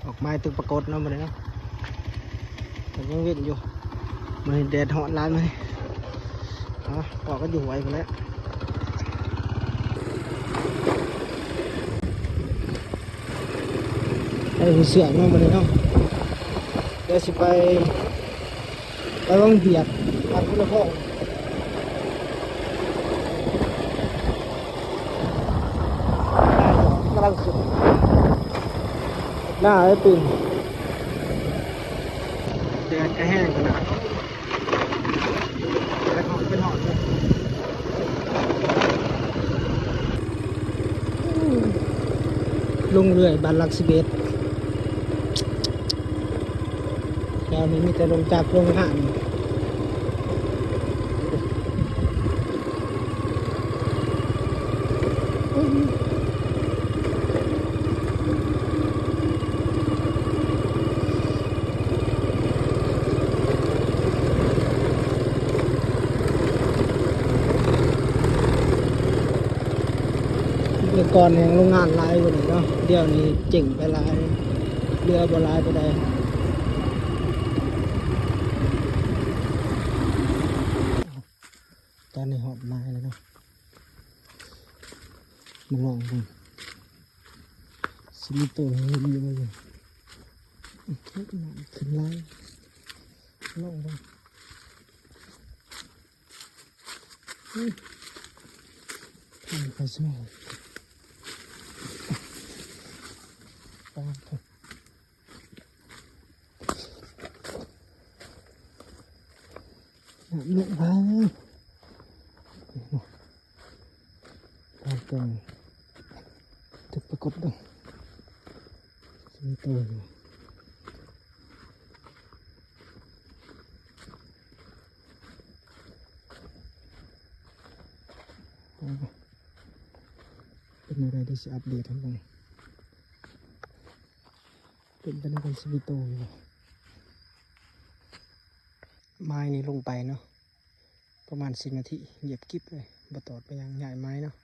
ອອກມາຕຶກປາກົດເນາະ ມື້ນີ້ເນາະ ແຕ່ຍັງເວັນຢູ່. ມື້ນີ້ແດດຮ້ອນຫຼາຍມື້ນີ້. ເອົາ ພໍ້ກັນຢູ່ຫ້ວຍພຸ້ນແຫຼະ. ໄປຫົວເຊືອກເນາະ ມື້ນີ້ເນາະ. ດຽວຊິໄປ ໄປວັງວຽດ ບ້ານພຸນລະພອງ. ກຳລັງຂຶ້ນໜ້າໄອ້ປືນ. ແດດກະແຮງຂະໜາດ ເປັນຮ້ອນ ເປັນຮ້ອນເລີຍ. ລົງເລື້ອຍ ບ້ານຫຼັກສິບເອັດ. ແຖວນີ້ມີແຕ່ລົງຈັກລົງຮ້ານ. ແຕ່ກ່ອນແຮ່ງໂຮງງານຫຼາຍກວ່ານີ້ເນາະ ດຽວນີ້ເຈັງໄປຫຼາຍ ເຫຼືອບໍ່ຫຼາຍປານໃດ. ຕອນນີ້ຮອດນາແລ້ວເນາະ ມາລອງເບິ່ງ ຊິມີໂຕເຫັນຢູ່ບໍ່. ນ້ຳຂຶ້ນຫຼາຍ ລອງເບິ່ງ. ທາງໄປສະໝອງ ປາໂທ້ ນ້ຳລົງຫຼາຍ. ຕາມແຕ່ງ ຕຶກປາກົດເບິ່ງ ຊິມີໂຕຢູ່. ເປັນແນວໃດ ດຽວຊິອັບເດດໃຫ້ເບິ່ງ. ເປັນໄປນຳກັນ ຊິມີໂຕຢູ່. ໄມ້ນີ້ລົງໄປເນາະ ປະມານສິບນາທີ ຫຽບກິບເລີຍ ບໍ່ຕອດບໍ່ຫຍັງ ຍ້າຍໄມ້ເນາະ.